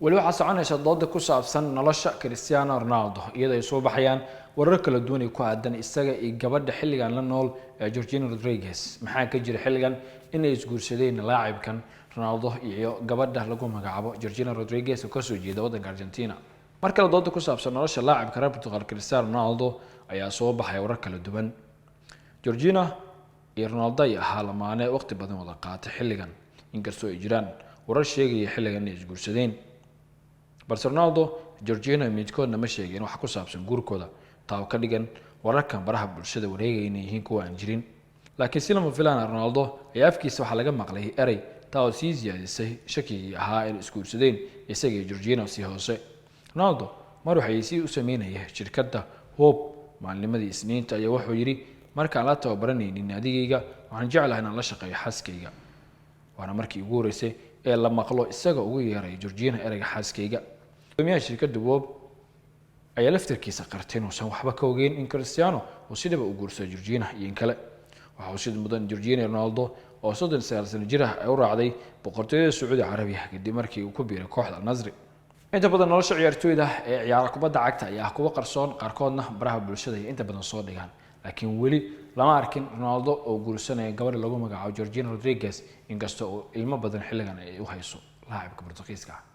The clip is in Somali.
Weli waxaa soconaysa dooda ku saabsan nolosha Cristiano Ronaldo, iyadoo ay soo baxayaan warar kala duwan ee ku aadan isaga iyo gabadha xilligan la nool ee Georgina Rodriguez. Maxaa ka jira xilligan inay isguursadeen laacibkan Ronaldo iyo gabadha lagu magacaabo Georgina Rodriguez oo kasoo jeeda waddanka Argentina? Mar kale dooda ku saabsan nolosha laacibka reer Portugal Cristiano Ronaldo ayaa soo baxaya warar kala duwan. Georgina iyo Ronaldo ay ahaa lamaane waqti badan wada qaatay xilligan, inkastoo ay jiraan warar sheegaya xilligan inay isguursadeen, balse Ronaldo, Georgina midkoodna ma sheegin wax ku saabsan guurkooda, taa oo ka dhigan wararkan baraha bulshada wareegaya inay yihiin kuwa aan jirin. Laakiin si lama filaana, Ronaldo ayaa afkiisa waxaa laga maqlay erey, taa oo sii siyaadisay shakigii ahaa inay isguursadeen isaga iyo Georgina si hoose. Ronaldo mar waxay sii u sameynaya shirkadda Hope maalinimadii Isniinta ayaa wuxuu yidhi: "Markaan la tababaranaynin nadigayga, waxaan jeclahay inaan la shaqeeyo xaaskayga." Waana markii ugu horeysay ee la maqlo isaga ugu yeeray Georgina ereyga xaaskayga. Gudoomiyaha shirkadda Wob ayaa laftarkiisa qartay inuusan waxba ka ogeyn in Cristiano uu sidaba u guursado Georgina iyo in kale. Waxa uu sid mudan Georgina Ronaldo oo 39 sano jir ah ay u raacday Boqortooyada Sacuudi Carabiya kadib markii uu ku biiray kooxda Nasri. Inta badan nolosha ciyaartooyda ee ciyaara kubadda cagta ayaa ah kuwo qarsoon, qaarkoodna baraha bulshada ay inta badan soo dhigaan, laakiin weli lama arkin Ronaldo oo guursanaya gabadha lagu magacaabo Georgina Rodriguez, inkasta oo ilmo badan xilligan ay u hayso laacibka Portugiiska ah.